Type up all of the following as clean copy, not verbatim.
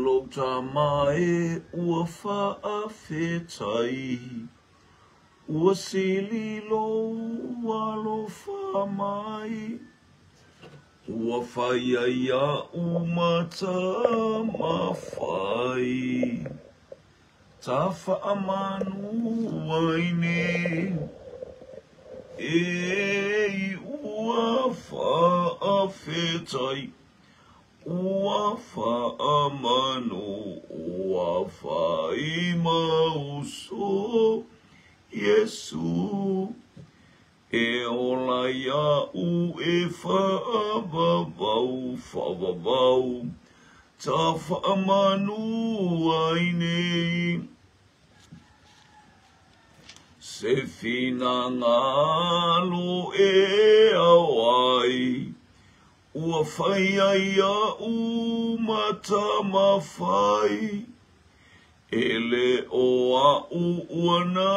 lou tama e ua faafetai, ua sili lou alofa mai, ua fai ai iaʻu ma tama fai, ta faamanu ai nei, e ua faafetai, ua faamanu, ua fai mauso Iesu, e ola iaʻu e faavavau, faavavau, ta faamanu ai nei. Se finagalo e ao ai, ua fai ai iaʻu ma tama fai, e le o aʻu ua na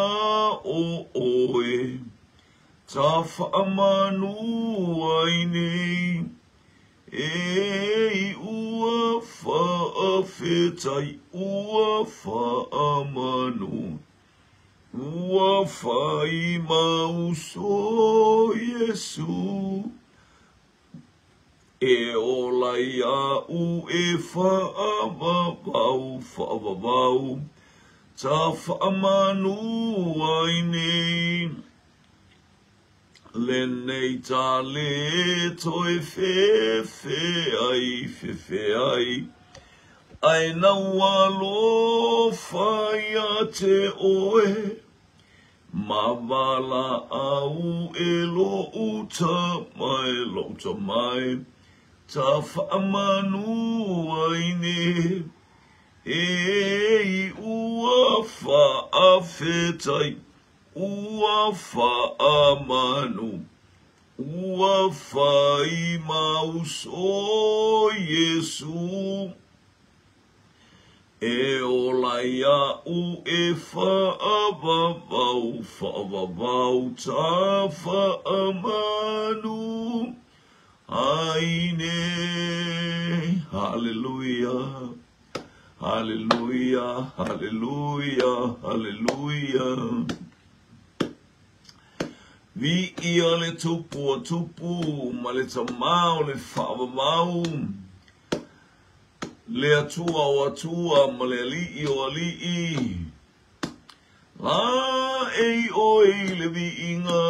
o ʻoe, ta faamanu ai nei. E ua faafetai, ua faamanu, ua fai mauso Iesu, e ola iaʻu e faavavau, faavavau, ta faamanu ai nei. Lenei ta le toe fefe ai, fefe ai, ae nau alofa ia te ʻoe, ma valaau e lou tama, e lou tama e, ta faamanu ai nei. E ua faafetai, ua faamanu, ua fai mauso Iesu, e ola iaʻu e faavavau, faavavau, ta faamanu ai nei. Hallelujah, hallelujah, hallelujah, hallelujah. Viia le Tupu o Tupu ma le Tama o le Faavavau, le Atua o Atua ma le Alii o Alii. La ei ʻoe i le viiga,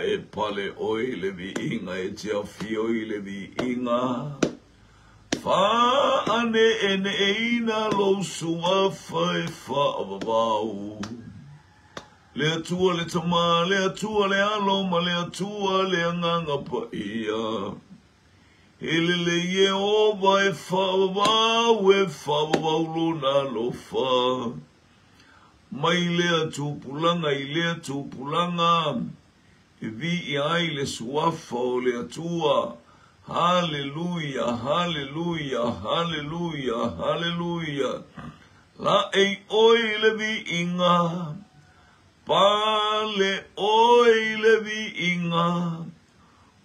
e pale ʻoe i le viiga, e te afio i le viiga. Faaneeneeina lou suafa e faavavau. Le Atua le Tama, le Atua le Alo ma le Atua le Agaga Paia. E lelei Ieova e faavavau, e faavavau lona alofa. Mai lea tupulaga i lea tupulaga, e viia ai le suafa o le Atua. Haleluia, haleluia, haleluia, haleluia. La ei ʻoe i le viiga, pale ʻoe i le viiga.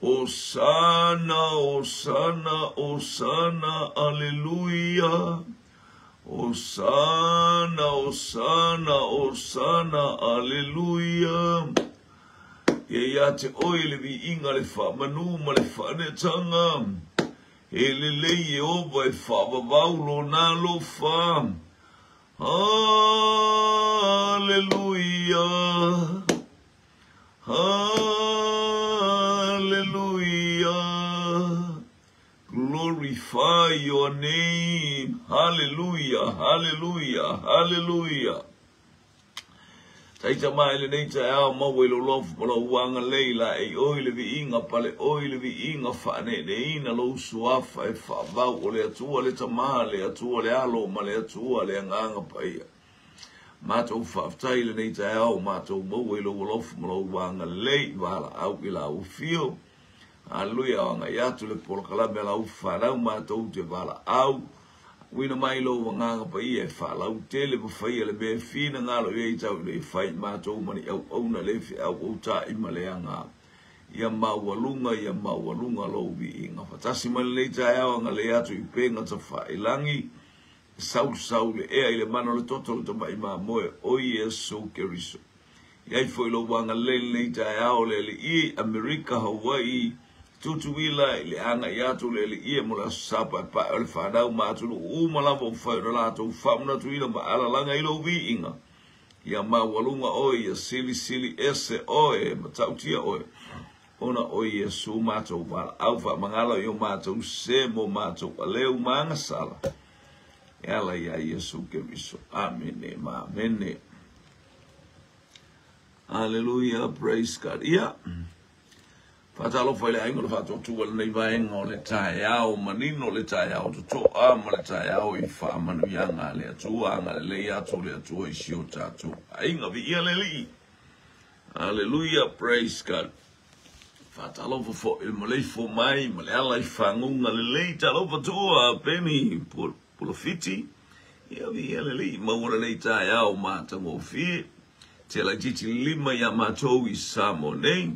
Osana, Osana, Osana, aleluia. Osana, Osana, Osana, aleluia. Ia ia te ʻoe le viiga, le faamanu ma le faaneetaga. E lelei Ieova e faavavau lona alofa. Haleluia, haleluia. Glorify your name. Hallelujah, hallelujah, hallelujah. Taita mai lenei taeao maua i lou alofa ma lou agalelei laei ʻoe i le viiga, pale ʻoe i le viiga, faaneeneeina lou suafa e faavau o le Atua le Tama, le Atua le Alo ma le Atua le Agaga Paia. Matou faafetai i lenei taeao, matou maua i lou alofa ma lou agalelei, valaau i lau afio. Haleluia, o agai atu le polokalame a lau fanau matou te valaau. Uina mai lou agaga paia e faalautele ma faia le mea e finagalo i ai tau ina ia fai i matou ma ni auauna le feauautai ma le aga. Ia maualuga, ia maualuga lou viiga. Faatasi mai lenei taeao agalelei atu i upega tafailangi. Sausau le ea i le mana o le toto o le Tamai Mamoe o Iesu Keriso. I ai foi lou agalelei lenei taeao le Alii, Amerika, Hawaii, Tutuila, i le agai atu le Alii mo le Aso Sa Paepae o le fanau ma atunuu uma lava ua fai ona latou faamanatuina ma alalaga i lou viiga. Ia maualuga oe, ia silisili ese oe, matautia oe, ona o Iesu matou valaau faamagalo i o matou se mo matou aleu ma agasala. E ala ia Iesu Keriso. Amene ma amene. Hallelujah, praise God. Ia, faatalofa i le aiga o le faatuatua lenei vaega o le taeao manino, le taeao totoa ma le taeao i faamanuiaga a le Atua, agalelei atu le Atua i si o tatou aiga. Viia le Alii. Hallelujah, praise God. Faatalofa foi i le maleifo mai ma le ala i faguga lelei. Talofa tua Peni Pulafiti. Ia viia le Alii, maua lenei taeao matagofie. Te laitiiti lima iā matou i Samoa nei.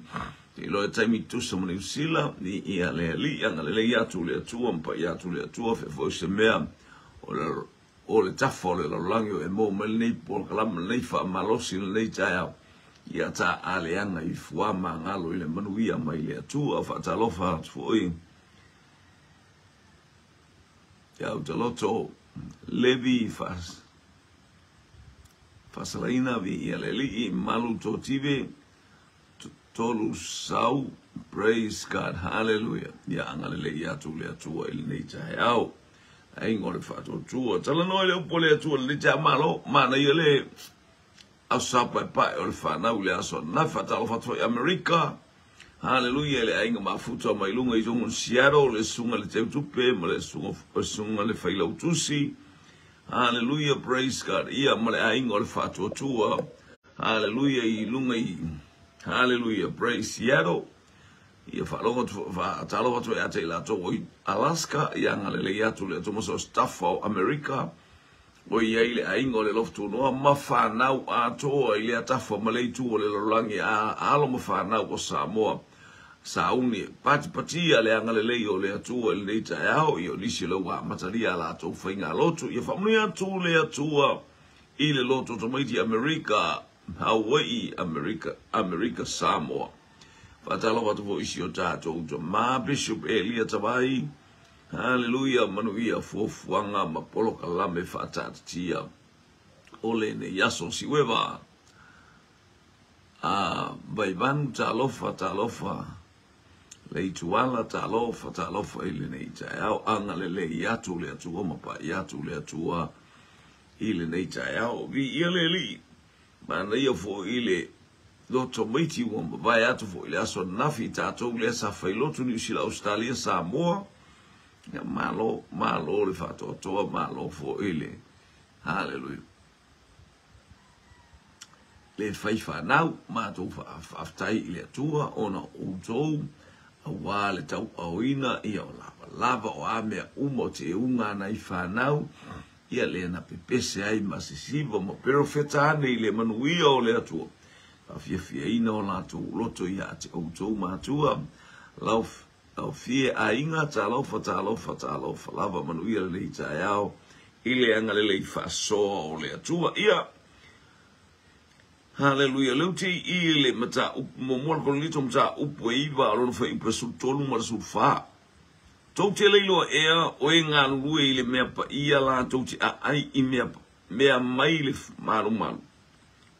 Te iloa e taimi tusa ma Niu Sila, i ia le Alii, agalelei atu le Atua, ma paia atu le Atua, fea foi se mea o le, o le tafa o le lalolagi o e maua mai lenei polokalame, lenei faamalosi, lenei taeao. Ia ta aleaga i fuā magalo i le manuia mai le Atua. Faatalofa atu foi ia Utaloto Levi Fas. Faasalaina viia le Alii malu totive tolu sau. Praise God, hallelujah. Ia agalelei atu le Atua i lenei taeao. Aiga o le faatuatua. Talanoa i le upu a le Atua lenei taeao malo. Manaia le aso sa paepae o le fanau i le aso ananafi. Faatalofa atu foi Amerika. Hallelujah i le aiga mafuta mai luga i luga o Seattle, le susuga i le Teutupe ma le susuga i le Failautusi. Hallelujah, praise God. Ia ma le aiga o le faatuatua. Hallelujah i luga i Hallelujah, praise Seattle. Ia faalogo atu faatalofa atu ia te i latou i Alaska, ia agalelei atu le Atua ma so o se tafa o Amerika. O i ai le aiga o le alofa tunoa ma fanau atoa i lea tafa ma le itu o le lalolagi a alo ma fanau o Samoa. Sauni e patipatia le agalelei o le Atua i lenei taeao, ia o nisi o lea ua amatalia a latou faiga lotu, ia faamanuia atu le Atua i le loto tamaiti Amerika, Hawaii, Amerika, Amerika Samoa. Faatalofa atu foi i si o tatou tama Bishop Elia Tavai, haleluia, manuia fuafuaga ma polokalame faataatitia o lenei aso. Siueva a Vaivanu, talofa, talofa, Leituala, talofa, talofa i lenei taeao, agalelei atu le Atua ma pai atu le Atua i lenei taeao. Viia le Alii, manaia foi le loto maiti ua mavae atu foi le aso ananafi i tatou lea sa fai lotu Niu Sila, Ausetalia, Samoa. Ia malo, malo le faatoatoa, malo foi le haleluia. Le fai fanau, matou faafetai i le Atua ona o outou, auā le tauaoina ia o lavalava o a mea uma o teuga a nai fanau, ia lea na pepese ai ma sisiva ma perofeta ane i le manuia o le Atua, faafiafiaina o latou loto ia te outou matua, lau Laufie aiga, talofa, talofa, talofa lava, manuia lenei taeao i le agalelei faasoa o le Atua. Ia, haleluia, leu te i le mataupu muamua le Korinito mataupu e 9 o lona fuaiupu e 13 ma le 14. Tou te le iloa ea o e galulue i le mea paia latou te aai i mea, mea mai le malumalu.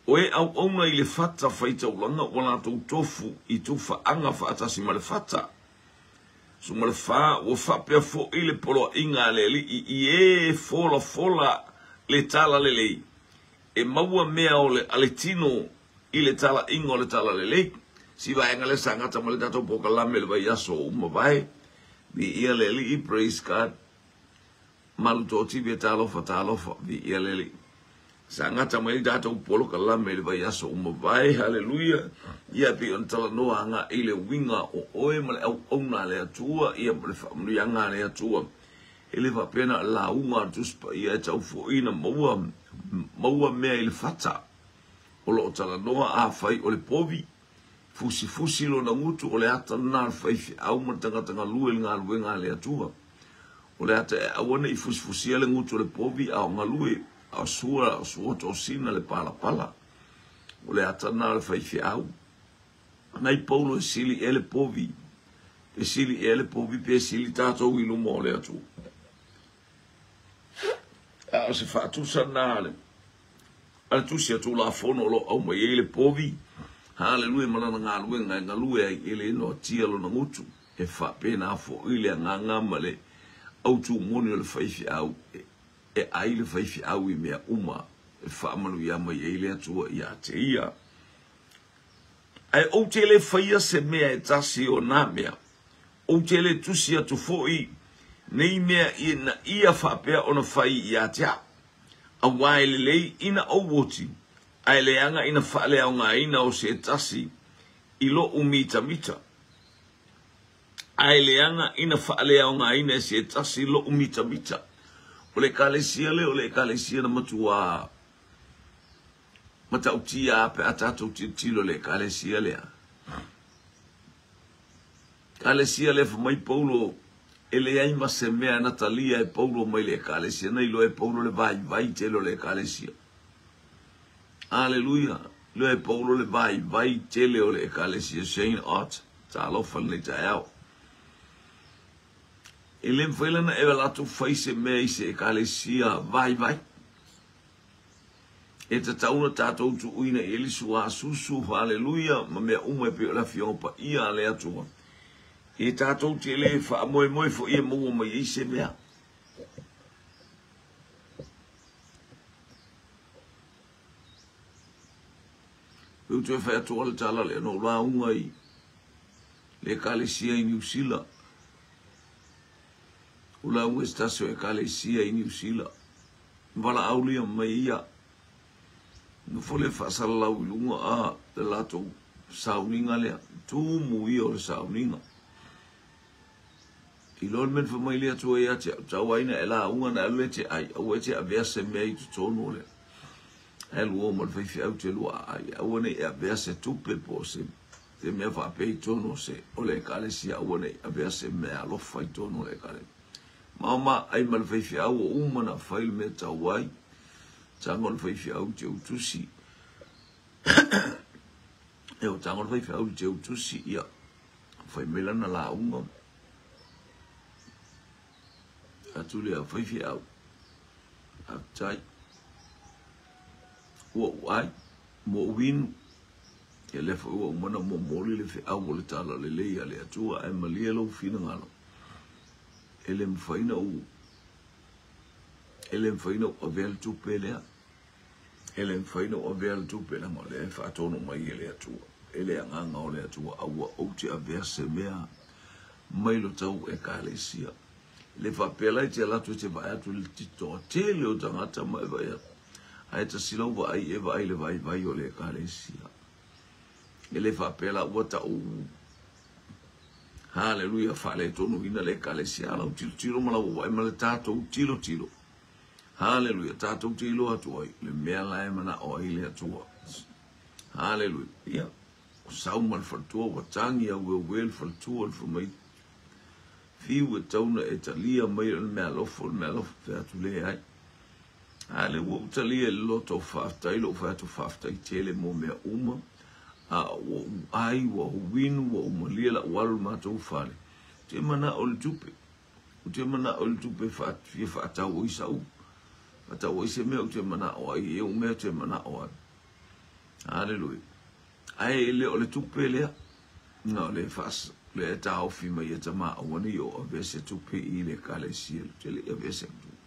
O e auauna i le fata faitaulaga ua latou tofu i tufaaga faatasi ma le fata. Suma le fa, ua faapea foi le poloaiga a le Alii i e folafola le talalelei, e maua mea o le a le tino i le talaiga o le talalelei. Si vaega lea sa gata mai le tatou polokalame i le vaiaso ua mavae. Viia le Alii, praise God. Malu toativi e talofa, talofa, viia le Alii. Sa gata mai ai tatou polokalame i le vaiaso ua mavae, haleluia. Ia pei ona talanoa agai i le uiga o oe ma le auauna a le Atua, ia ma le faamanuiaga a le Atua. E le faapea na o le lauga a le Tusi Paia e tau foi na maua, maua mea i le fata. O lo o talanoa afai o le povi, fusifusi lona gutu, o le ata lena a le faifeau ma le tagata galue i le galuega a le Atua. O le ata e aua ne i fusifusia le gutu o le povi a o galue, a o sua, a o sua tosina le palapala. O le ata lena o le faifeau. Nai Paulo e sili ea le povi, e sili ea le povi pe sili tatou i luma o le Atua. A o se faatusa lena a le a le tusi a Tulafono o lo o aumai ai le povi, haleluia, ma lana galuega e galue ai e le noatia lona gutu. E faapena foi le agaga ma le autu moni o le faifeau e ai le faifeau i mea uma e faamanuia mai ai le Atua ia te ia. Ae ou te le faia se mea e tasi o nā mea, ou te le tusi atu foi nei mea ina ia faapea ona fai ia te au. Auā e lelei ina ou oti, ae leaga ina faaleaogaina o se tasi i loʻu mitamita. Ae leaga ina faaleaogaina e se tasi loʻu mitamita. O le Ekalesia lea o le Ekalesia na matuā matautia a pe a tatou tilotilo i le Ekalesia lea. Ekalesia lea fai mai Paulo e leai ma se mea na talia e Paulo mai le Ekalesia, na iloa e Paulo le vaivai tele o le Ekalesia. Aleluia! Iloa e Paulo le vaivai tele o le Ekalesia. Shane Ott, talofa lenei taeao. E le mafai la ona e latou fai se mea i se Ekalesia vaivai. E tatau ona tatou tuuina i ai le suasusu, haleluia, ma mea uma e pei o le Afioga Paia a le Atua. E tatou te le faamoemoe foi e maua mai ai se mea. Peu toe fai atu le tala lea na ou lauga i le ekalesia i Niu Sila. O lauga i se tasi o ekalesia i Niu Sila. Valaaulia mai ia. Nofo le faasalalau i luga a le latou sauniga lea. Tumu ia o le sauniga. I loa le mea na fai mai le Atua ia te au, tau ai na e lauga na alu e te ai, aua e te avea se mea i totonu o le alu o ma le faifeau te lua ai, aua ne i avea se tupe po o se se mea faapea i totonu o se o le ekalesia, aua ne i avea se mea alofa i totonu o le ekalesia. Ma o ma ai ma le faifeau o uma na fai le mea tau ai, tago le faifeau te utusi. E o tago le faifeau te utusi, ia, fai mai lana lauga. Atu lea faifeau. Faafetai. Ua ou ai, ua ou inu. Ia lea foi ua uma ona momoli le feau o le talalelei a le Atua, ae malie lou finagalo. E le mafai na ou e le mafai na ou avea le tupe lea. E le mafai na ou avea le tupe leaga o lea e faatonu mai e le Atua. E le agaga o le Atua aua ou te avea se mea mai lo tau ekalesia. E le faapea la e te alu atu e te vaai atu i le toatele o tagata ma e vaai atu. Ae tasi lau vaai e vaai i le vaivai o le ekalesia. E le faapea la ua tau Haleluia, faaletonuina le ekalesia a lau tilotilo ma lau vaai ma le tatou tilotilo. Haleluia, tatou te iloa atu ai le mea la e manao ai le Atua. Haleluia. Ia, o sau ma le faletua ua tangi au e le faletua le fai mai fiu e tau na e talia mai o le mea alofa, o le mea alofa fai atu leai. A lea ua ou talia i le loto faafetai lou fai atu faafetai tele mo mea uma. A ua ou ai, ua ou inu, ua ou malie lau alu i le matou fale. Ou te manao i le tupe. Ou te manao i le tupe fia faatau ai sau. Faatau ai se mea ou te manao ai, e ou mea ou te manao ai. Haleluia. Ae le o le tupe lea. Na o le faas, le e taofi mai e tama aua ne i o avea se tupe i le ekalesia. Te le i avea se tupe.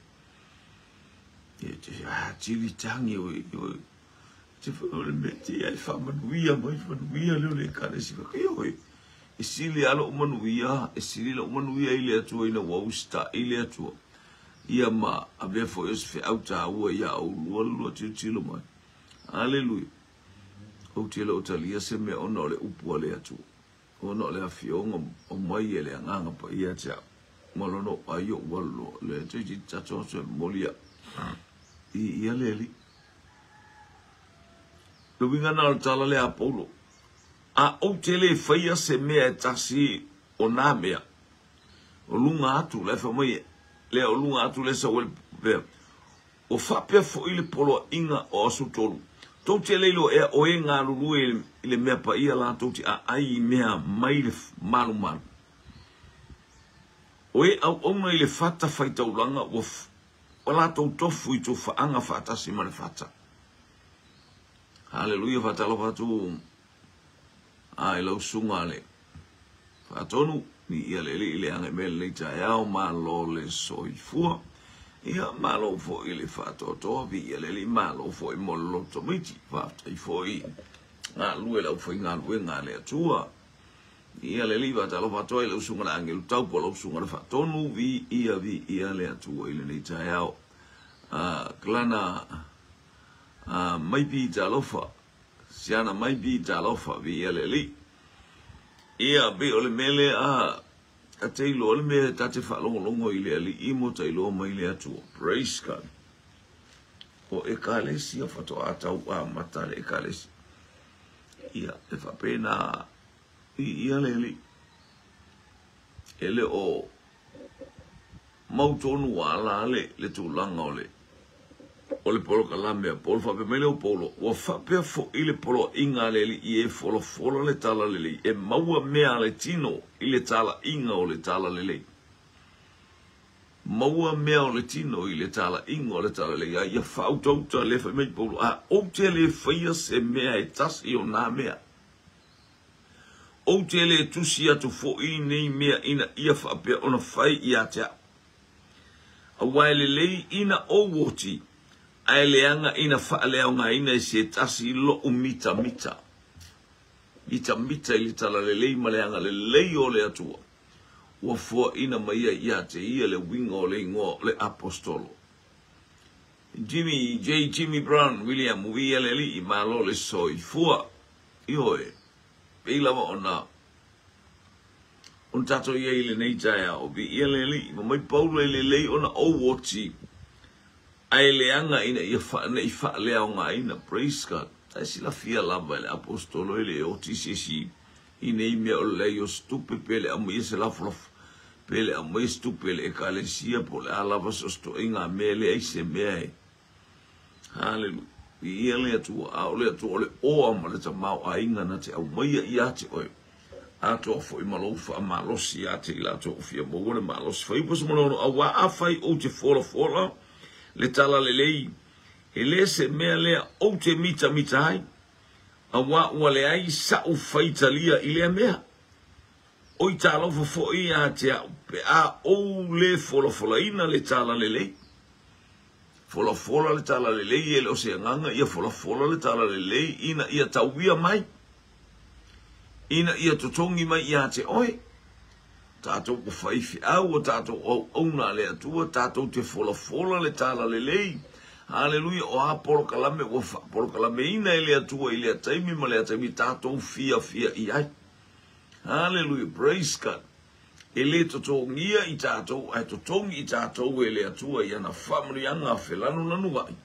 E te a tili tangi o e o te o le mea te ai faamanuia mai manuia lea o le ekalesia. Fai atu, ioe, e sili lava lou manuia, e sili lou manuia i le Atua ina ua usitai le Atua. Ia ma avea foi o se feau taua ia oulua le lua tilotilo mai. Aleluia. Ou te le o talia se mea ona o le upu a le Atua, ona o le afioga o mai e le Agaga Paia ia te au, ma lona ou ai ou alu loa, lea toeitiiti tatou aso e momoli au i ia le Alii. Le uiga na o le tala lea a Paulo, A ou te le faia se mea e tasi o nā mea, o luga atu, la e fai mai, lea o luga atu lea sau ai le Ua faapea foi le poloaiga o Aso Tolu. Tou te le iloa ea o e galulue i le mea paia latou te aai i mea mai le malumalu. O e auauna i le fata faitaulaga ua ua latou tofu i tufaaga faatasi ma le fata. Haleluia, faatalofa atu a i lau susuga le Faatonu, viia le Alii i le agai mai i lenei taeao, malo le soifua. Ia, malo foi le faatoatoa, viia le Alii, malo foi mo le loto miti. Faafetai foi galulue i le aufaigaluega a le Atua. Viia le Alii, faatalofa atu ai i lau susuga i le Agelu Tau po o lau susuga i le Faatonu, viia, viia le Atua i lenei taeao. Kalana Maipi talofa, Siana Maipi talofa, viia le Alii. Ia, pei o le mea lea a ta te iloa le mea ta te faalogologo i le Alii mo ta iloa mai le Atua. Praise God. O Ekalesia faatoa tau amata le Ekalesia. Ia, e faapena viia le Alii. E le o mautonu ala le, le tulaga o le o le polokalame a Paulo. Faapea mai lea o Paulo, ua faapea foi le poloaiga a le Alii e folafola le talalelei, e maua mea a le tino i le talaiga o le talalelei. Maua mea o le tino i le talaiga o le talalelei, a ia faautauta lea fai mai Paulo, a ou te le faia se mea e tasi o nā mea, ou te le tusi atu foi i nei mea ina ia faapea ona fai ia te au. Aua e lelei ina ou oti, ae leaga ina faaleaogaina e se tasi loʻu mitamita. Mitamita i le talalelei ma le agalelei o le Atua, ua foaina mai ai ia te ia le uiga o le igoa o le Aposetolo. Jimmy, J. Jimmy Brown, William, Viia le Alii, malo le soifua. Ioe, pei lava ona ona tatou i ai i lenei taeao, viia le Alii, ma mai Paulo e lelei ona ou oti, ae leaga ina ia fa, ne i faaleaogaina. Praise God. Ae silafia lava e le aposetolo e le oti se isi i nei mea o le leai o se tupe, pe le aumaia se lafolafo, pe le aumaia se tupe i le ekalesia, po o le a lava so o se toaiga mea, e leai se mea e. Haleluia. Viia le Atua, a o le Atua o le oa ma le tamaoaiga na te aumaia ia te oe, atoa foi ma lou faamalosi ia te i latou o fia maua le malosi. Fuaiupu 16, Auā afai ou te folafola le talalelei, e le se mea lea ou te mitamita ai, auā ua leai saʻu faitalia i lea mea. Oi talofa foi ia te au, pe a ou le folafolaina le talalelei. Folafola le talalelei, e le o se agaga ia folafola le talalelei ina ia tauia mai, ina ia totogi mai ia te oe. Tatou ua faifeau, o tatou auauna a le Atua, tatou te folafola le talalelei. Haleluia, o a polokalame ua faapolokalameina e le Atua i lea taimi ma lea taimi, tatou fiafia i ai. Haleluia, praise God. E le totogia i tatou, ae totogi i tatou e le Atua i ana faamanuiaga felanulanuai.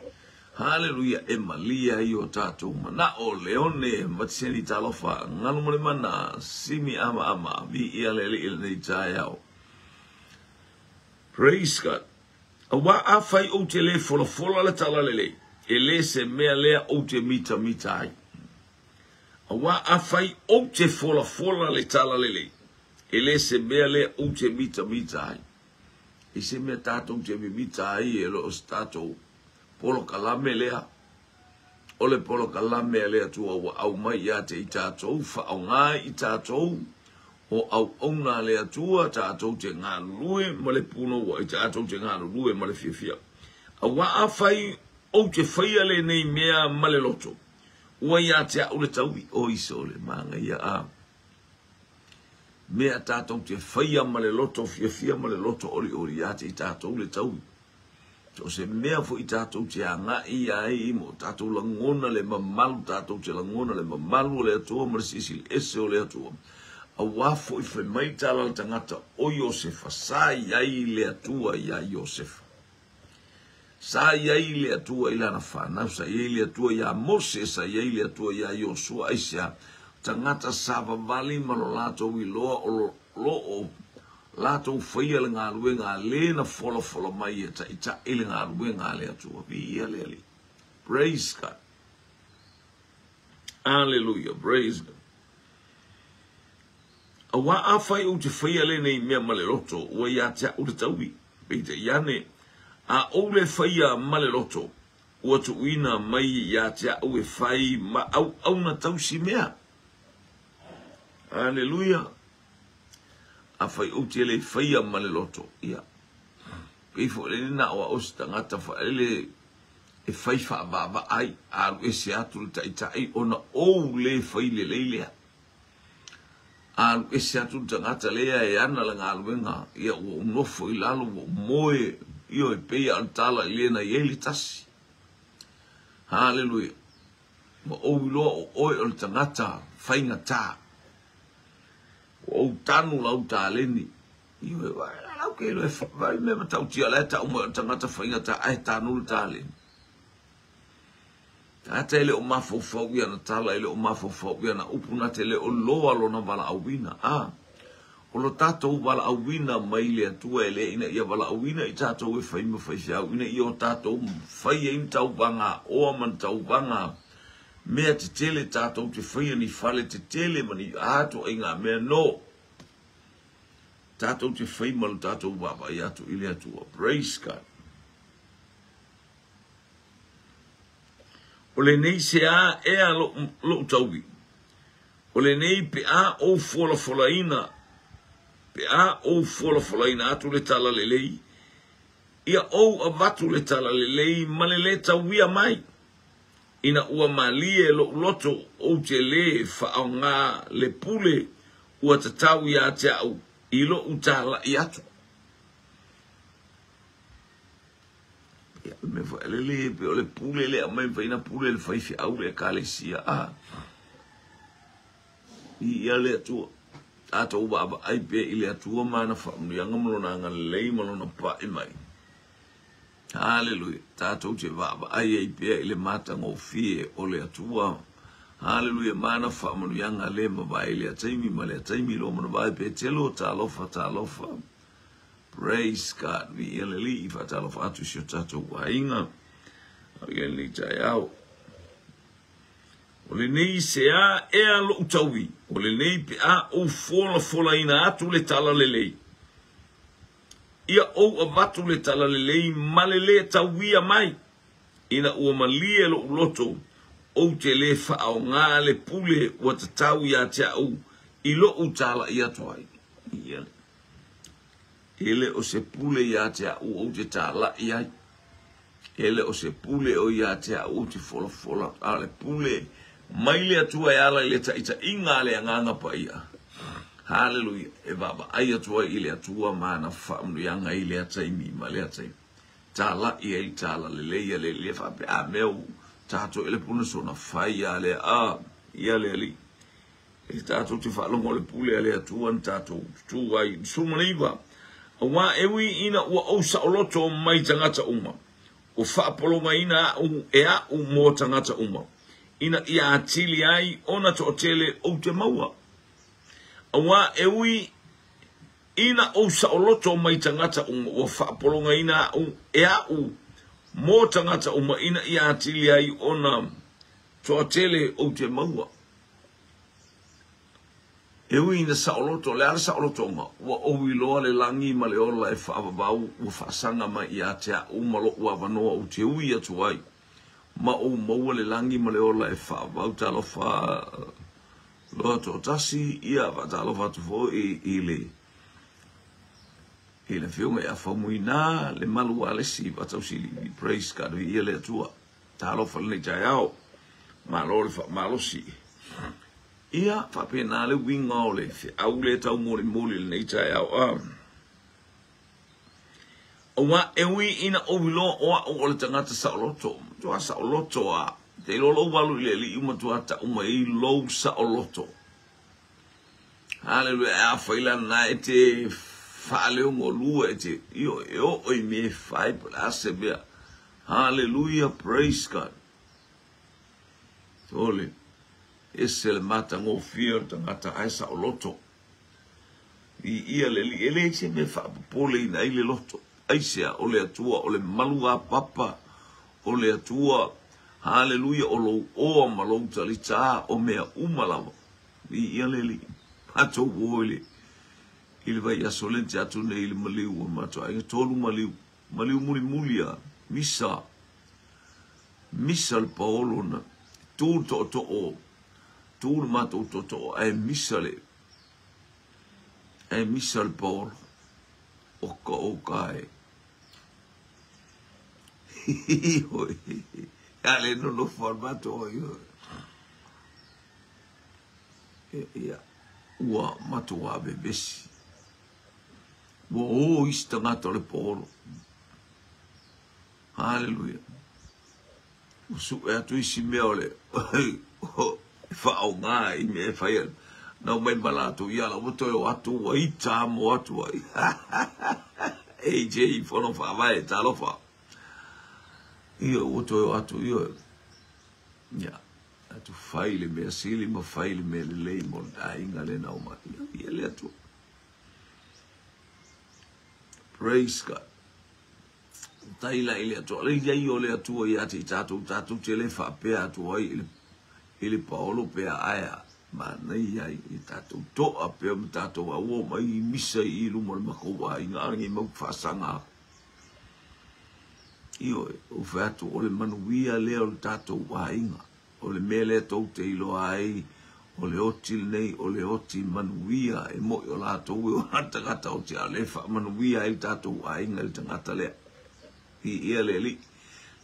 Haleluia, e malie ai o tatou manao. Leone Matiseni talofa, galu ma le mana, simi amaama, viia le Alii i lenei taeao. Praise God. Auā afai ou te le folafola le talalelei, e le se mea lea ou te mitamita ai. Auā afai ou te folafola le talalelei, e le se mea lea ou te mitamita ai. I se mea tatou te mimita ai e le o se tatou polokalame lea. O le polokalame a le Atua ua aumai ia te i tatou, faaaoga i tatou o auauna a le Atua, tatou te galulue ma le punouai, tatou te galulue ma le fiafia. Auā afai ou te faia lenei mea ma le loto, Ua ia te au le taui, o iso le manaia a mea tatou te faia ma le loto fiafia ma le loto olioli ia te i tatou le taui. So se mea foi tatou te agai ai mo tatou lagona le mamalu, tatou te lagona le mamalu o le Atua ma le silisili ese o le Atua. Auā foi fai mai tala le tagata o Iosefa, sa i ai le Atua iā Iosefa. Sa i ai le Atua i lana fanau, sa i ai le Atua iā Mose, sa i ai le Atua iā Iosua, aisea, tagata savavali ma lo latou iloa o lo o latou faia le galuega a le na folafola mai e taʻitaʻi le galuega a le Atua. Viia le Alii. Praise God. Aleluia. Praise God. Auā afai ou te faia lenei mea ma le loto, ua ia te a'u le taui. Peitai ane, a ou le faia ma le loto, ua tuuina mai ia te a'u e fai ma auauna tausi mea. Aleluia! Afai ou te le faia ma le loto, ia, pei foi le na o a'u se tagata faaele e fai faavaavaai, alu ese atu le taʻitaʻi ona ou le fai lelei lea. Alu ese atu le tagata lea e ana le galuega, ia ua ou nofo i lalo, ua ou moe, ioe, pei lava o le tala i le na i ai le tasi. Haleluia. Ua ou iloa o oe o le tagata faigata. Ua ou tanu lau taleni. Ioe, lau ke iloa e vai mea matautia la e tau mai o le tagata faigata ae tanu le taleni. Tagata e le o mafaufau i ana tala, e le o mafaufau i ana upu, na te le o loa lona valaauina. A, o lo tatou valaauina mai le Atua e le ina ia valaauina i tatou e fai ma faifeau, ina ia o tatou fai ai ni tauvaga oa ma ni tauvaga mea tetele tatou te faia ni fale tetele ma ni atoaiga mea no. Tatou te fai ma lo tatou vaavaai atu i le Atua. Praise God. O lenei sea ea loʻu taui, o lenei pe a ou folafolaina, pe a ou folafolaina atu le talalelei, ia ou avatu le talalelei ma le lē tauia mai, ina ua malie loʻu loto ou te lē faaaogā le pule ua tatau ia te a'u i loʻu tālaʻi atu. Ia, o le mea foi lele, pe o le pule lea aumai mafai ona pule le faifeau le ekalesia. A, viia le Atua. Tatou vaavaai pea i le Atua ma ana faamanuiaga ma lona agalelei ma lona pa'i mai. Haleluia. Tatou te vaavaai ai pea i le matagofie o le Atua. Haleluia. Ma ana faamanuiaga le mavae i lea taimi ma lea taimi. Lo manavae Petelo, talofa, talofa. Praise God. Viia le Alii, faatalofa atu i si o tatou aiga. Au ia lenei taeao. O lenei sea ea loʻu taui, o lenei pe a ou folafolaina atu le talalelei. Ia ou avatu le talalelei ma le lē tauia mai, ina ua malie loʻu loto, ou te lē faaogā le pule ua tatau ia te a'u i loʻu tālaʻi atu ai. Ia. E le o se pule ia te a'u ou te tālaʻi ai. E le o se pule o ia te a'u ou te folafola, a o le pule mai le Atua e ala i le taʻitaʻiga a le Agaga Paia. Haleluia! E vaavaai atu ai i le Atua ma ana faamanuiaga i lea taimi ma lea taimi. Tālaʻi ai le talalelei a le Alii e faapea, a mea ua tatou i le puna sona fai a lea, a, ia le Alii. E tatou te faalogo le pule a le Atua na tatou tutū ai. 19, Auā e ui ina ua ou saoloto mai tagata uma, ua faapologaina aʻu e aʻu mo tagata uma, ina ia atili ai ona toatele ou te maua. Auā e ui ina ou saoloto mai tagata uma, ua faapologaina aʻu e aʻu mo tagata uma, ina ia atili ai ona toatele ou te maua. E ui ina saoloto, o le a le saolotoga? Ua ou iloa le lagi ma le ola e faavavau ua faasaga mai ia te a'u ma loʻu avanoa ou te ui atu ai, ma ou maua le lagi ma le ola e faavavau. Talofa loa toatasi, ia faatalofa atu foi i le i le Afioga ia Faumuina le Malu Alesi Vatausilili. Praise God, viia le Atua. Talofa lenei taeao. Malo le faamalosi. Ia, faapena le uiga o le feau lea taumolimoli lenei taeao. A. Auā e ui ina ou iloa o a'u o le tagata saoloto, matua saoloto a, te iloa lou alu i le Alii matua ta'u mai ai lou saoloto. Haleluia, afai la na e te faaleogolua e te, io, e oo i mea e fai po o le a se mea. Haleluia, praise God. Ole, ese le matagofie o le tagata ae saoloto. Viia le Alii, e leai se mea e faapopoleina ai le loto. Aisea? O le Atua, o le malu apapa o le Atua. Haleluia, o lou oa ma lou talitā, o mea uma lava. Viia le Alii. Matou o i le i le vaiaso lea na tea atu nei i le maliu o le matou aiga, tolu maliu, maliu mulimuli a misa, misa le paolo na tu le tootoo, tu le matou tootoo ae misa le ae misa le paolo. Oka oka e. Ioe. A le nonofo a le matou ai. Ia, ua matou vevesi. Ua o isi tagata o le paolo. Haleluia. Ua sue atu isi mea o le e faaaoga i mea e fai ai. Na omai ma latou ia la ua toe o atu ua ita amo atu ai. AJ Fono Faavae, talofa. Ia ua toe o atu ia. Ia, atu fai le mea sili ma fai le mea lelei mo le aiga le na omai. Ia, ia le atu. Praise God. Tai la i le Atua. Le iai o le Atua ia te i tatou, tatou te le faapea atu ai i le, i le paolo pea aea. Manaia ai i tatou toa pea ma tatou auo mai i misa i luma o le matou aiga a lenei mau faasaga aku. Ioe, ua fai atu o le manuia lea o le tatou aiga. O le mea lea tou te iloa ai, o le oti lenei, o le oti manuia, e moi o latou e o tagata oti, a o lea e faamanuia ai le tatou aiga i le tagata lea. Viia le Alii,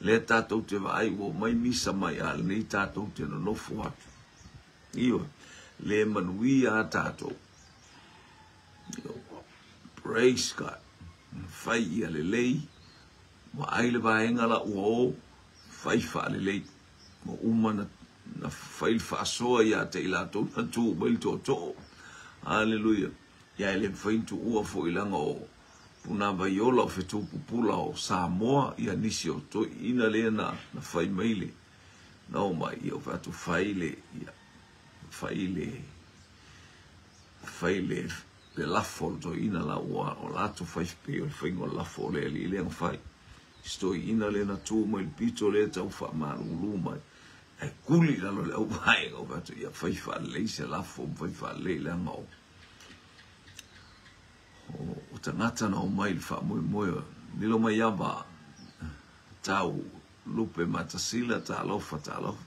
lea tatou te vaai ua omai misa mai, a lenei tatou te nonofo atu. Ioe, le manuia a tatou. Ioe, praise God. Fai ia lelei, vaai le vaega la ua o, fai faalelei. Ua uma na, na fai le faasoa ia te i latou na tuu mai le tootoo. Haleluia. Ia e le mafai ona tuua foi leaga o Punavaiola o Fetu Pupula o Samoa, ia nisi o toeaiina lea na, na fai mai le, na omai, ia ua fai atu fai le, ia, fai le, fai le, le lafo o le toeaina la ua o latou fai pei o le faiga o le lafo o le alii lea na fai. Si toeaina lea na tu mai le pito lea tau faamalulu mai, ae kuli i lalo le auvaega ua fai atu, ia fai faalelei se lafo ma fai faalelei leaga o o tagata na omai i le faamoemoe. Lilo mai ava tau lupe matasila, talofa, talofa.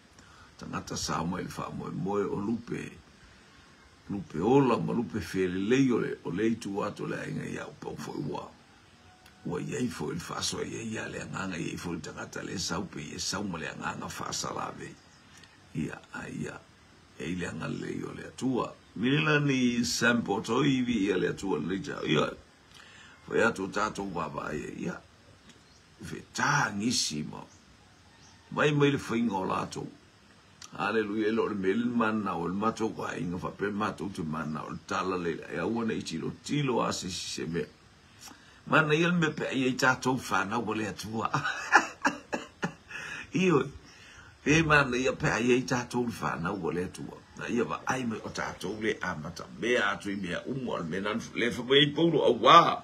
Tagata sa omai i le faamoemoe o lupe, lupe ola ma lupe felelei o le, o le itu atu o le aiga ia au pau foi ua ua i ai foi le faasoa i ai ia le agaga, i ai foi le tagata le sau pe ia sau ma le agaga faasalavei. Ia, a ia, e i le agalelei o le Atua. Mililani Sampo Toivi ia le Atua lenei taeao. Ia, fai atu o tatou vaavaai ai, ia, fetā gisi ma mai mai le faiga o latou. Haleluia, e le o le mea le mananao e le matou aiga faapea matou te mananao le tala le e aua ne i tilotilo a se isi se mea. Manaia le mea pe ai ai tatou whanau o le Atua. Ioe, pe manaia pe ai ai tatou le whanau o le Atua. Na ia vaai mai o tatou le amata mea atu i mea uma o le mea na le wha mai ai Paulo auā.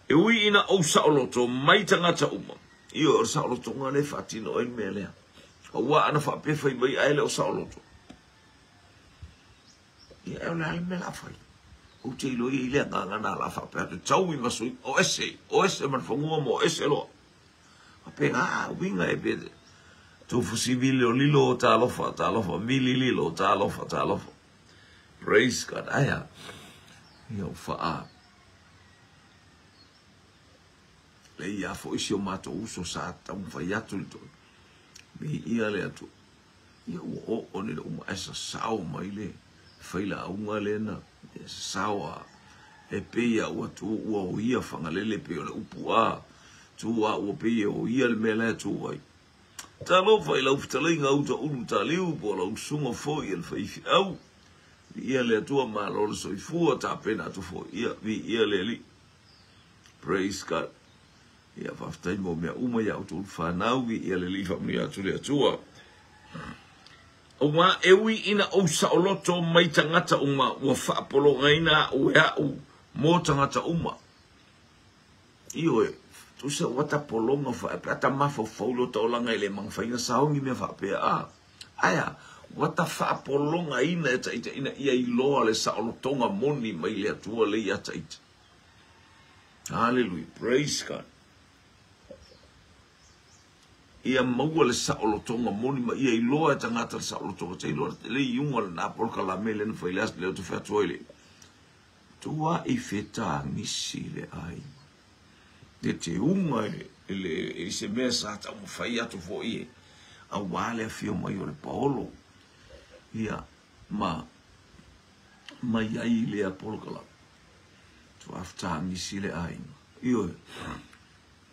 E ui ina ou saoloto mai tagata uma. Ioe, o le saolotoga lea e faatino ai le mea lea. Auā ana faapea fai mai ae le o saoloto. Ia, e o le a le mea la fai? Ou te iloa i le agaga na la faapea atu, tau i maso, o ese, o ese ma le fanua ma o ese loa. Faapea, a, uiga e pe, tufusi vili o lilo o talofa, talofa, vili lilo o talofa, talofa. Praise God, aia, ia o whaa. Le ia fo isi o matou uso sa taumafai atu le toi. Me ia le atu. Ia ua oo nei le uma ae sasao mai le failauga lea na sasao a e pei a ua tu ua o ia Fagalele pei o le upu a tu a ua pei e o ia le mea la e tu ai. Talofa i lau fetalaiga uta ulu taliu po o lau usuga foi e le faifeau. Viia le Atua malo le soifua tapena atu foi. Ia viia le Alii. Praise God. Ia faafetai mo mea uma ia outou whanau, viia le Alii faamanuia atu le Atua. Auā e ui ina ou saoloto mai tagata uma ua faapologaina au e a'u Mo tagata uma. Ioe, tusa ua tapologa faapea ta mafaufau lo taulaga e le magafaina saogi mea faapea a. Aea, ua ta faapologaina e taita ina ia iloa le saolotoga moni mai le Atua le ia taita. Hallelujah. Praise God. Ia maua le saolotoga moni ma ia iloa e tagata le saolotoga. Te iloa le iuga lena polokalame le na fai le aso lea o te fai le. Tua i fetagisi le aiga. Le te unga i se mea sa taumafai atu foi e auā le afio mai o le Paolo. Ia, ma mai ai lea polokalame. Tua fetagisi le aiga. Ioe,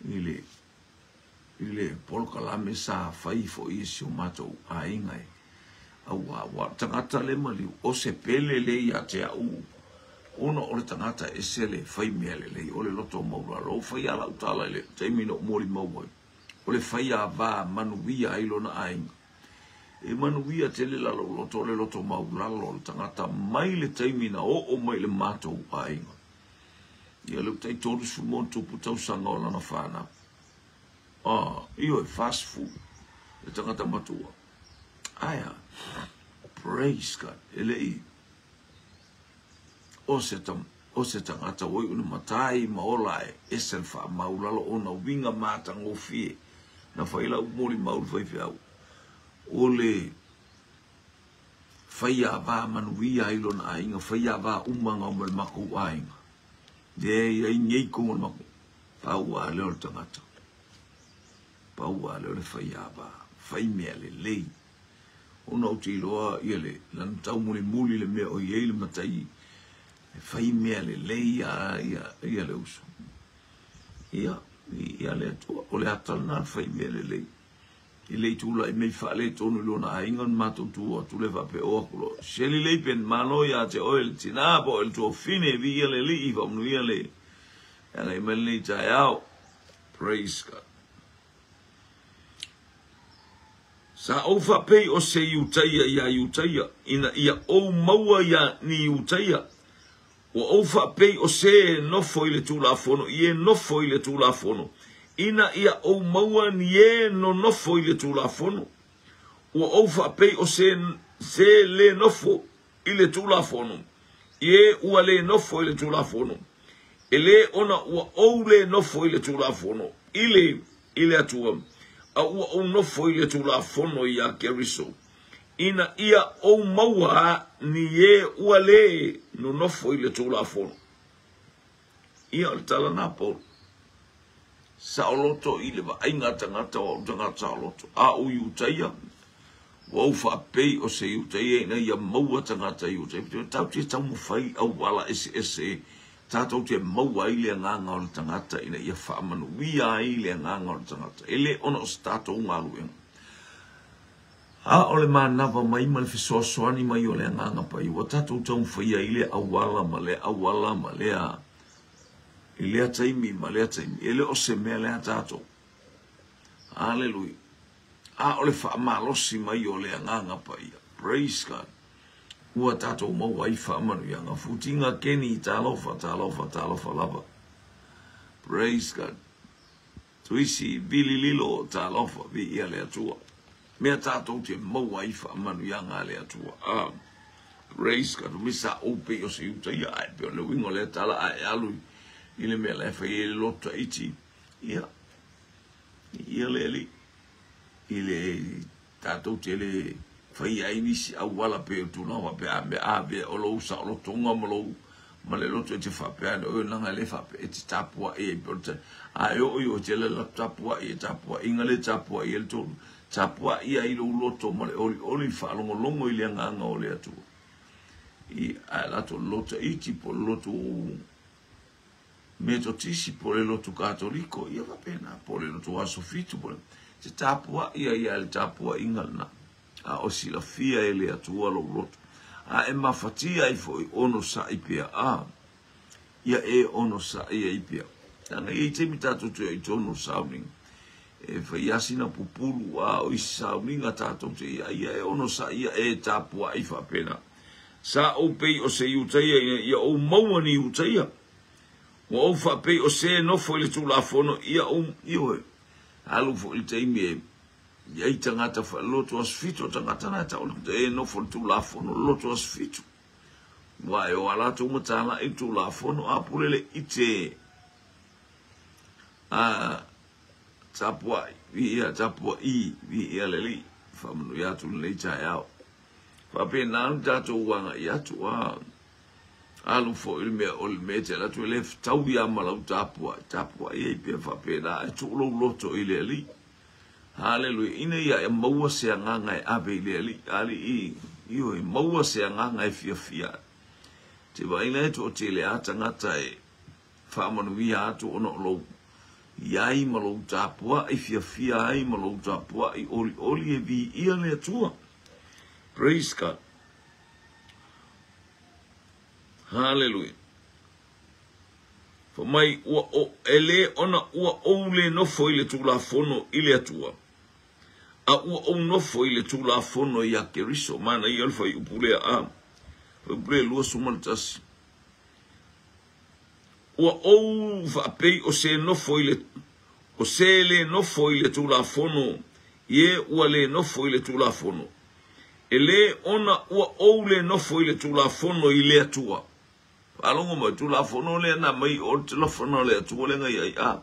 i le polokalame sa fai foi e si o matou aiga e. Auā, ua tagata le maliu, o se pele le ia te au, ona o le tagata e se le fai mea lelei, o le loto maulalo, o fai ala utala i le taimi no moli mau ai. O le fai a vā manuia ai lona aiga. E manuia tele lalo loto, o le loto maulalo, o le tagata mai le taimi na oo mai le matou aiga. Ia le utai 30 mo tupu tausaga o lana whanau. Ah, ioe, fast food. Le tagata matua. Aia, praise God. E lei, o se tagata oi una matai ma ola e ese le faamaulalo ona uiga matagofie. Na fai lau moli mau le faifeau. O le fai a vā manuia ai lona aiga, fai a vā umaga o ma le makou aiga. Le ia i nei kongo le makou. Pau a leo le tagata. Pau a leo le fai a vā. Fai mea lelei. Ona o te iloa ia le lana tau mulimuli le mea o iai le matai. E fai mea lelei a ia le uso. Ia, ia le atua. O le ata lena le fai mea lelei. I le tula i mei whaale tonu i lona aiga na mātou tu atu le whape o aku lo. Seli leipen malo ia te oe le tina po le tuafine vi ia le lii whamunuia le. Ana i mele nei taeao. Praise God. Sa ou faapei o se Iutaia ia Iutaia, ina ia ou maua ia ni Iutaia. Ua ou faapei o se nofo i le Tulafono, i e nofo i le Tulafono. Ina ia ou maua ni e no nofo i le Tulafono. Ua ou faapei o se le nofo i le Tulafono. I e ua le nofo i le Tulafono. E le ona ua ou le nofo i le Tulafono. I le Atua. A ua ou nofo i le Tulafono ia Keriso. Ina ia ou maua ni e ua le no nofo i le Tulafono. Ia o le tala nā Paul. Saoloto i le vaaiga tagata o au tagata saoloto. A o Iutaia, ua ou faapei o se Iutaia ina ia maua tagata Iutaia. Tau te taumafai auala eseese, tātou te maua ai le agaga o le tagata ina ia faamanuia ai le agaga o le tagata. E le ona o se tātou galuega. A o le manava mai ma le fesoasoani mai o le agaga pai. Ua tātou taumafai ai le auala ma le auala ma lea i lea taimi ma lea taimi. E le o se mea lea tātou. Hallelujah. A o le faamalosi mai o le agaga paia. Praise God. Ua tātou maua ai faamanuiaga. Futinga keni talofa, talofa, talofa lava. Praise God. Tuisi vilililo talofa vi ia le Atua. Mea tātou te maua ai faamanuiaga a le Atua. Ah, praise God. Misa ope o se Iutaia ai pe o le uiga o le tala ai alu i le mea la e fai e le loto iti. Ia, ia le ali. I le tātou te le fai ai nisi auala pe o tulaga pe a mea a vea o lou saolotoga ma lou ma le loto e te faapea ane oe laga le faapea e te tapuai ai pe o le a e oo i o te le la tapuai e tapuaiga le tapuai e le tolu tapuai ai lou loto ma le olioli faalogologo i le agaga o le Atua. I a latou loto iti po le loto Metotisi po le loto Katoliko, ia faapena po le loto aso fitu po le te tapuai ai a le tapuaiga lena. A o silafia e le Atua lou loto. A e mafatia ai foi ono sa'i pea. A ia e ono sa'i ai pea. Ana i taimi tātou te i tonu sauniga. E fai asina pupulu a o isi sauniga tātou te ia. Ia e ono sa'i ia e tapuai faapena. Sa ou pei o se Iutaia ina ia ou maua ni Iutaia. Ua ou faapei o se e nofo i le Tulafono ia ou, ioe, alu foi i le taimi e i ai tagata faaloto aso fitu, o tagata na e tau e nofo i le Tulafono, loto aso fitu. Ua e o a latou matalaʻi i le Tulafono, a pule le ite a tapuai, viia tapuai, viia le Alii, faamanuia atu lenei taeao. Faapena ona tatou agai atu a alu foi le mea o le mea e te alu atu e le fetaui lava ma lau tapuai, tapuai ai pea faapena ae tuu lou loto i le Alii. Haleluia. Ina ia e maua se agaga e ave i le Alii, Alii, ioe, maua se agaga e fiafia ai. Te vaai e toatele a tagata e faamanuia atu ona o lou iai ma lou tapuai fiafia ai ma lou tapuai olioli e viia le Atua. Praise God. Hallelujah. Fai mai ua o, e lē ona ua ou le nofo i le Tulafono i le Atua, a ua ou nofo i le Tulafono iā Keriso. Manaia le fuaiupu lea, a, fuaiupu lea 21. Ua ou faapei o se nofo i le, o se le nofo i le Tulafono, i e ua le nofo i le Tulafono. E lē ona ua ou le nofo i le Tulafono i le Atua. Faalogo mai, Tulafono lea na aumai o le telofana o le Atua lea na i ai, a.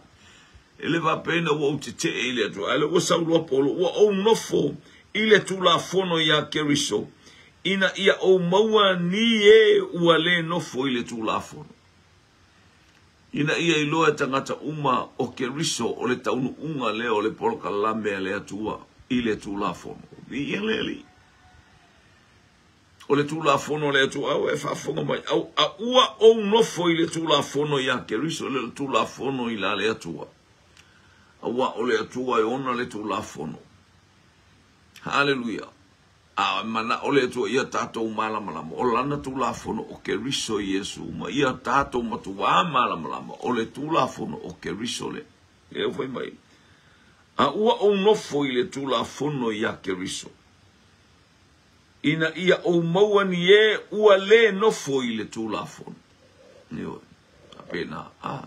E le faapea ina ua ou tetee i le Atua, ae lea ua sau loa Paulo, ua ou nofo i le Tulafono iā Keriso, ina ia ou maua ni e ua le nofo i le Tulafono, ina ia iloa e tagata uma o Keriso o le taunuuga lea o le polokalame a le Atua i le Tulafono. Viia le Alii. O le Tulafono a le Atua, a ua e faafofoga mai, au, a ua ou nofo i le Tulafono iā Keriso, le Tulafono i la le Atua. Aua o le Atua e ona le Tulafono. Haleluia. A manao le Atua ia tatou malamalama, o Lana Tulafono o Keriso Iesu, ma ia tatou matuā malamalama, o le Tulafono o Keriso lea. Lea ua fai mai, A ua ou nofo i le Tulafono iā Keriso, ina ia ou maua ni e ua le nofo i le Tulafono. Ioe, faapena. A,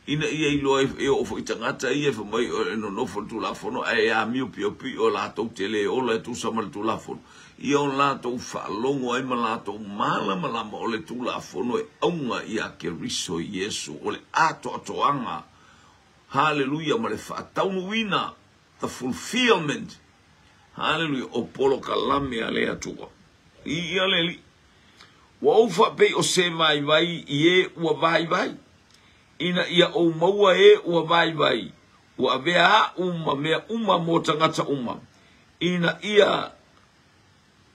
ina ia iloa e oo foi tagata ia e fai mai e nonofo i le Tulafono ae amio piopio latou te le ola e tusa ma le Tulafono, ia o latou faalogo ai ma latou malamalama o le Tulafono e auga iā Keriso Iesu, o le atoatoaga, haleluia, ma le faataunuuina, the fulfillment, haleluia, o polokalame a le Atua. Viia le Alii. Ua ou faapei o se vaivai i e ua vaivai, ina ia ou maua e ua vaivai, ua avea aʻu ma mea uma mo tagata uma, ina ia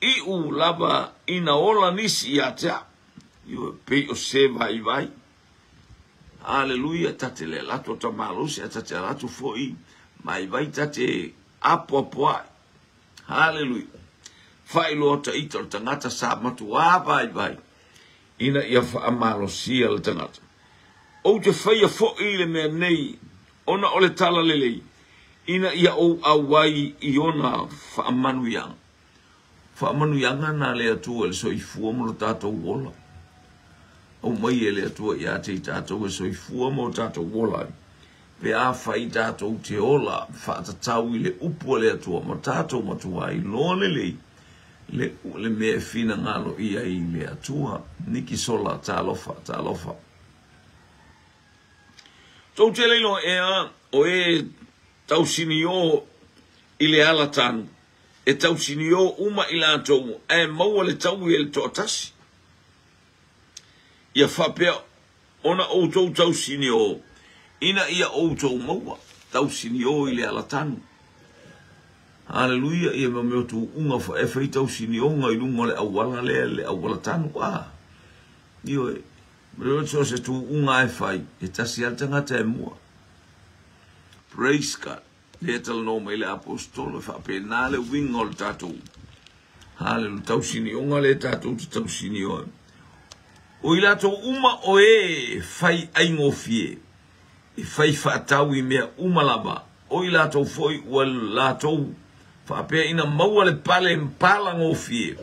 iʻu lava ina ola nisi ia te au. Ioe, pei o se vaivai. Aleluia, ta te le alu atu o ta malosi, a ta te alu atu foi vaivai ta te apoapoai. Haleluia. Faailoa ta ita o le tagata sa matuā vaivai ina ia faamalosia le tagata. Ou te faia foi le mea nei ona o le talalelei, ina ia ou auai i ona faamanuiaga. Faamanuiaga na le Atua i le soifua ma lo tatou ola. Aumai e le Atua ia te i tatou e soifua ma o tatou ola ai. Pe afai tatou te ola faatatau i le upu a le Atua ma tatou matuā iloa lelei le, le mea e finagalo i ai le Atua. Niki Sola, talofa, talofa. Tou te le iloa ea o e tausiniō i le ala tanu, e tausiniō uma i latou ae maua le taui e le toatasi. Ia faapea ona outou tausiniō ina ia outou maua, tausiniō i le ala tanu. Haleluia, ia ma mea tuuga fa e fai tausinioga i luga o le auala lea, le auala tanu. Ah, ioe, so se tuuga e fai, e tasi lava le tagata e mua. Praise God. Lea e talanoa mai le aposetolo, e faapena le uiga o le tatou haleluia tausinioga lea tatou te tausinio ai. O i latou uma o e fai aigofie, e fai faatau i mea uma lava, o i latou foi ua latou faapea ina maua le pale palagofie.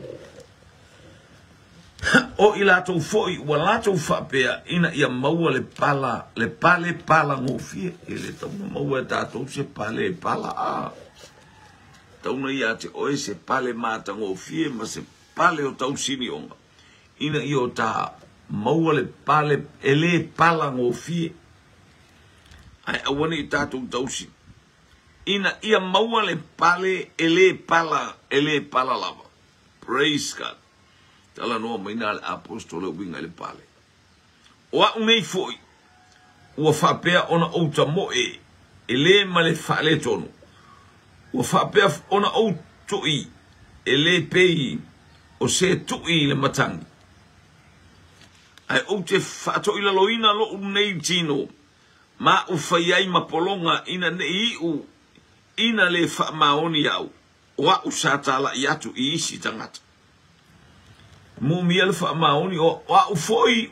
O i latou foi ua latou faapea ina ia maua le pala, le pale palagofie. E le tatau ona maua e tatou se pale e pala a. Tatau ona ia te oe se pale matagofie ma se pale o tausinioga ina ia o ta maua le pale e le palagofie. Ae aua ne i tatou tausi ina ia maua le pale e le pala, e le pala lava. Praise God. Talanoa mai na le apostolo e uiga i le pale. O a'u nei foi, ua faapea ona ou tamoe e le ma le faaletonu, ua faapea ona ou tui e le pei o se tui i le matagi, ae ou te faatoilaloina lo'u nei tino ma a'u fai ai ma pologa ina ne i iu ina le faamaoni a'u o a'u sa tala'i atu i isi tagata. Moomia le faamaoni, o a'u foi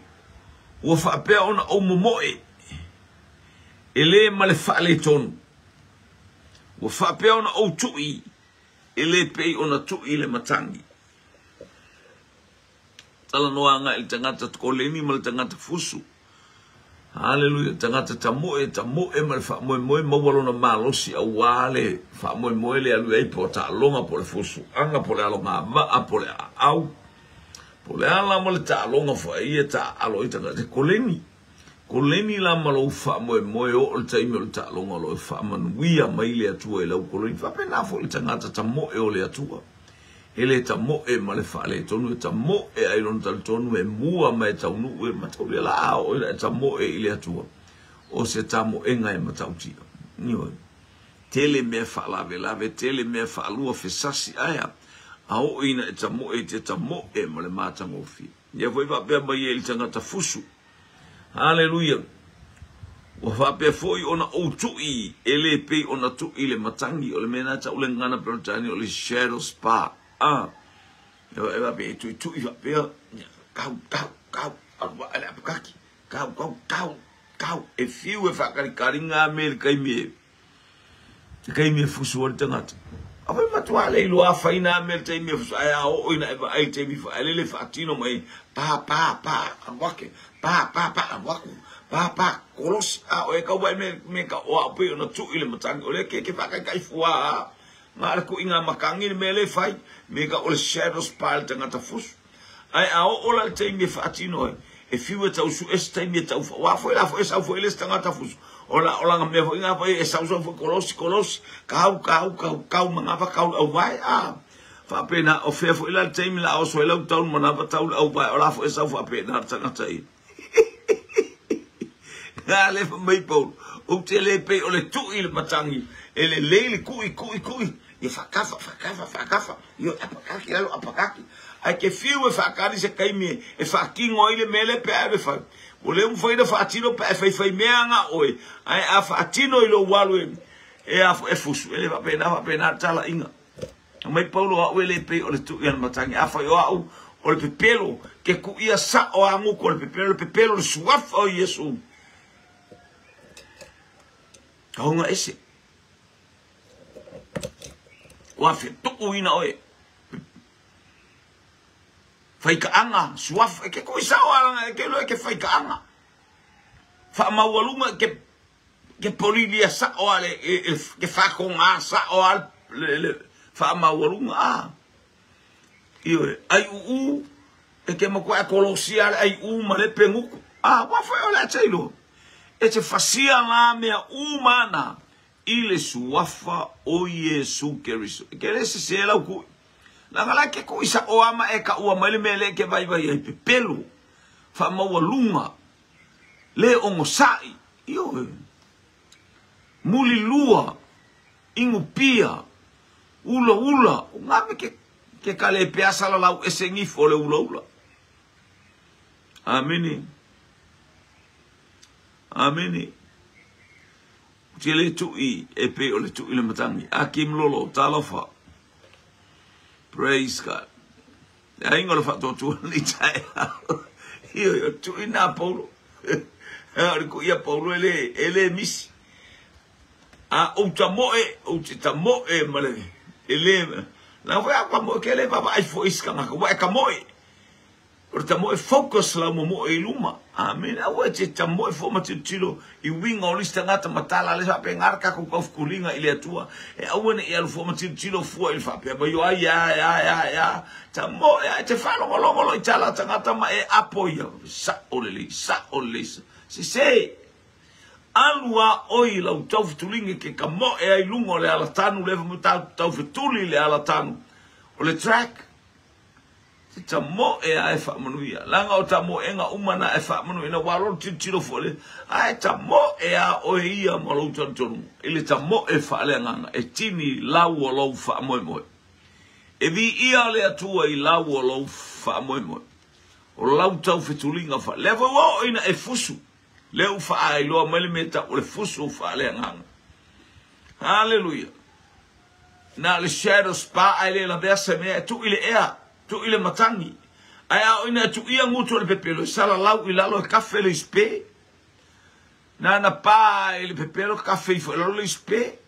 ua faapea ona ou momoe e le ma le faaletonu, ua faapea ona ou tui e le pei ona tui le matagi. Talanoa agai i le tagata koleni ma le tagata fusu. Haleluia, tagata tamoe, tamoe ma le faamoemoe, maua lona malosi aua le faamoemoe le alu ai po o taaloga, po o le fusuaga, po o le alogavaa, po o le aau, po o le ala ma le taaloga foi ia taaalo ai tagata. Koleni, koleni la ma lou faamoemoe oo le taimi o le taaloga o lo o faamanuia mai le Atua i lau koleni. Faapena foi le tagata tamoe o le Atua. E le tamoe ma le faaletonu, e tamoe ai lona talitonu e mua ma e taunuu e mataulia la a oo ina e tamoe i le Atua. O se tamoega e matautia. Ioe. Tele mea faalavelave, tele mea faalua fesasi, ae a? A oo ina e tamoe, e te tamoe ma le matagofie. Ia foi faapea mai ai i le tagata fusu. Haleluia! Ua faapea foi ona ou tui e le pei ona tui le matagi. O le mea lena tau le gagana Peretania o le shadow spa. A, e faapea e tuitui faapea, kau, kau, kau, alu ae le apakaki, kau, kau, kau, kau, e fiu e faakalikaliga a me le taimi e Te taimi e fusu ai le tagata. A fai matua le iloa fai na mea le taimi e fusu ai a oo ina e vaai le taimi faaelele faatino mai pa pa pa alu ake pa pa pa alu aku pa pa kolosi a o e kau vaai me me ka o a pei ona tuu i le matagi o le ke ke faakaikai fua a na le kuiga makangi le mea le fai me ka o le shadow spa le tagata fusu. Ae a oo la le taimi e faatino ai, e fiu e tau sue se taimi e tau wha foi la foi e sau foi le se tagata fusu. O la o langa mea foi ngā foi e sau sau foi kolosi kolosi, kau kau kau kau ma ngā kau au vai a. Faapena o fea foi la le taimi la oso e lau tau manava tau le au vai o la foi e sau faapena le tagata i. Ngā le fa mai Paulo, ou te le pei o le tui le matangi, e le lei le kui kui kui, ia whakafa whakafa whakafa, ia apakaki lalo apakaki. Ae ke fiu e whaakari se kaimi e whaakingo ai le mele pe a e whai. O le umwhai na whaatino pe e whai whai mea ngā oe. Ae a whaatino i lo walu e, e a e fusu. E le whapena whapena tala inga. Mai Paulo a ue le pei o le tui ana matangi. A whai o au o le pepelo ke ku ia sa o anguku o le pepelo. Le pepelo le suafa o Iesu. Kahunga ese. Ua fetuu ina oe. Whaikaanga, suafa, e ke kui sao alanga, e ke loe ke whaikaanga. Whaamaualunga ke, ke polilia sao ale, e, e, ke whakonga sao ale, le, le, whaamaualunga, a. Ioe, ai uu, e ke makua e kolosia ale, ai uu ma le penguku. A, wa whai o le ateilo. E te fasia ngā mea umana i le suafa o Iesu Keriso. E ke le se se lau kui. Langa la ke kui sa o ama e ka ua mai le mea le ke vai vai ai pepelo. Whaamaualunga. Le ongo sai. Ioe. Muli lua. Ingu pia. Ula ula. O ngā me ke, ke kale pe asala lau ese ngifo le ula ula. Amene. Amene. Te le tui e pe o le tui le matangi. A kim lolo, talofa. Praise God. Le ainga o le whaatoatua ni tae. Io, io, tui nā Paulo. O le kuia Paulo e le, e le misi. A ou tamoe, ou te tamoe ma le, e le, la foi a ka moe ke le vava ai fo iskanga, wa e ka moe. O le tamoe focus lau momoe i luma. Amene. Aua e te tamoe fua ma tilotilo i uiga o le isi tagata ma tala le faapena le tatou taufutuliga i le Atua. E aua ne i alu fua ma tilotilo fua i le faapea mai o ai a e a e a e a. Tamoe a e te faalogologo loa i tala a tagata ma e apo ia. Sa'o lelei, sa'o lelei. Sese. Alu a oe i lau taufutuliga e ke tamoe ai i luga o le alatanu lea fai mai tatou te taufetuli i le alatanu o le track. Te tamoe a e faamanuia. Leaga o tamoega uma na e faamanuiaina ua lolo tilotilo fua le ae tamoe a oe ia ma lou talitonuga i le tamoe faaleagaga e tini lau o lou faamoemoe. E viia le Atua i lau o lou faamoemoe. O lau taufetuliga fa lea foi ua oo ina e fusu. Lea ua faailoa mai le mea tau o le fusu faaleagaga. Haleluia. Na o le shadow spa ae le lavea se mea e tuu i le ea, tuu i le matagi. Ae a oo ina e tuuia gutu o le pepelo e salalau i lalo e kafe le isipe. Na na pa i le pepelo kafe ifo i lalo le isipe.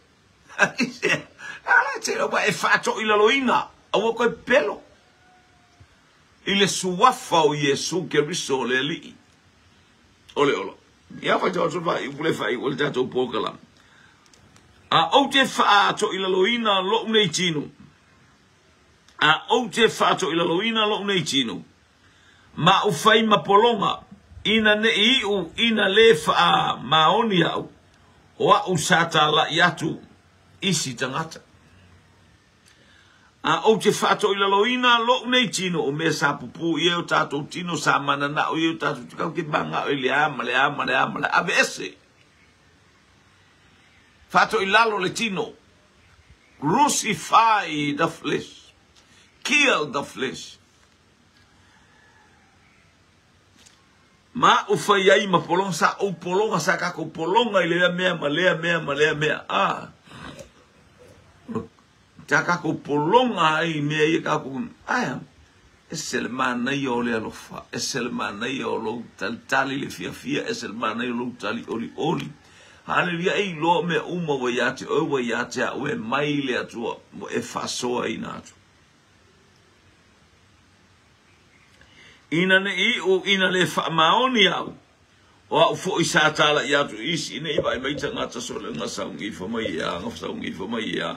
Ala te ua e faatoilaloina aua koe pepelo. I le suafa o Iesu Keriso o le Alii o le ola. Ia faitau atu le faaiupu le faaiu ai le tatou polokalame. A ou te faatoilaloina lou nei tino, a ou te faatoilaloina lou nei tino, ma ou fai ma pologa, ina ne i iu ina le faamaoni au, o a'u sa tala'i atu isi tagata. A ou te faatoilaloina lou nei tino, o mea sa pupū i ai o tatou tino, sa mananao i ai o tatou tino, kau ke manao i le a ma le a ma le a ma le a, aveese. Faatoilalo le tino. Crucify the flesh. Kill the flesh. Ma ou fai ai ma pologa, sa ou pologa, sa tatou pologa i lea mea ma lea mea ma lea mea. Ah. Sa tatou pologa ai i mea ia tatou, ae ese le manaia o le alofa, ese le manaia o lou talitali le fiafia, ese le manaia o lou tali olioli. Haleluia, e iloa mea uma ua ia te oe, ua ia te au e mai le Atua, ua e faasoaina atu. Ina ne i iu, ina le faamaoni au, O a'u foi sa tala'i atu i isi ina i vaai mai tagata solega saugifa mai ea, saugifa mai ea.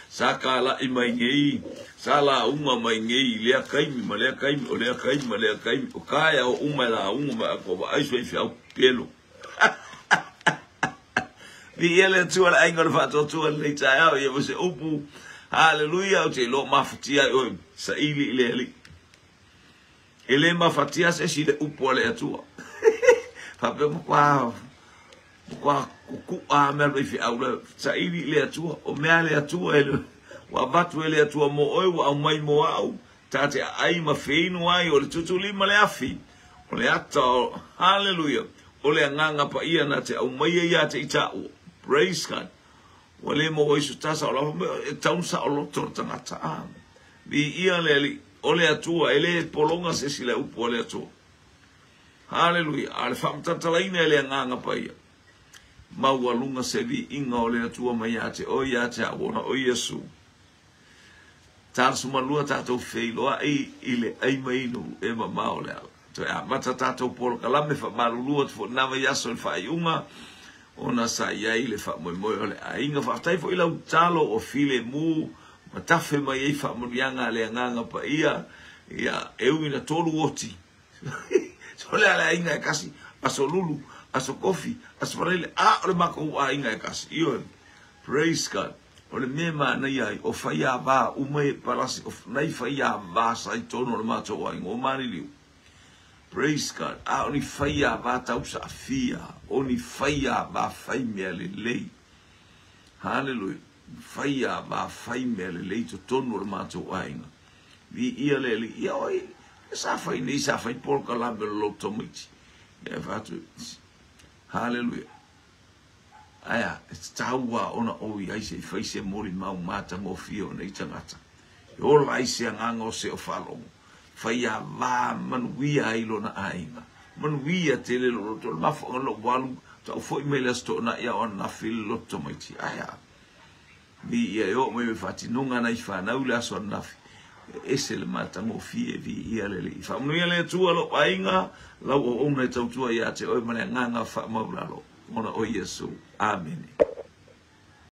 Sa kala'i mai nei, sa lauga mai nei i lea taimi ma lea taimi, o lea taimi ma lea taimi, o taeao uma e lauga mai atu vaai so faifeau pepelo. Viia le Atua le aiga o le faatuatua i lenei taeao, ia ma se upu, haleluia, ou te iloa mafatia ai oe, saili i le Alii. E le mafatia se isi i le upu a le Atua. Faapea matua matua kuku'a a mea le faifeau le saili i le Atua. O mea a le Atua e le ua avatu e le Atua mo oe ua aumai mo a'u ta te aai ma feinu ai o le tutulima le afi o le ata o haleluia o le agaga paia na te aumaia ia te i tāua. Praise God. Ua le maua ai so tasa o lava mea e tau na saoloto le tagata. Ah. Viia le Alii, o le Atua, e le pologa se isi le upu a le Atua. Haleluia! A o le faamatatalaina e le Agaga Paia, maualuga se viiga o le Atua mai ia te oe, ia te au ona o Iesu. Talosamalua tatou feiloai i le ai mainu e mamao le ala. Toe amata tatou polokalame faamalulu atu foi lena vaiaso i le faaiuga ona sa i ai le faamoemoe o le aiga. Faafetai foi i lau tatalo ua filemu ma tafe mai ai faamanuiaga a le Agaga Paia, ia, e ui ina tolu oti. So le a le aiga e kasi, aso lulu, aso kofi, aso faraile, a o le makou aiga e kasi. Ioe. Praise God. O le mea e manaia ai, o faiava uma e palasi, o nai faiava sa i totonu o le matou aiga, ua maliliu. Praise God. A o ni faiava tausaafia, o ni faiava fai mea lelei. Hallelujah. Faiava fai mea lelei i totonu o le matou aiga. Viia le Alii. Ia oi, sa fai nei, sa fai polokalame o le loto tamaiti. Ia fai atu, hallelujah. Ae a, e tatau lava ona ou i ai se i fai se molimau matagofie o nei tagata, e ola ai se agaga o se o faalogo, faiava manuia ai lona aiga. Manuia tele lou loto, o le mafuaaga o lou alu, tau foi mai le Aso Toonai a o ananafi le loto tamaiti. Ae a, viia e oo mai ma faatinoga nai fanau i le aso ananafi. E ese le matagofie, viia le Alii. Faamanuia le Atua lou aiga, lau auauna e tautua ia te oe ma le agaga faamaualalo, ona o Iesu. Amene.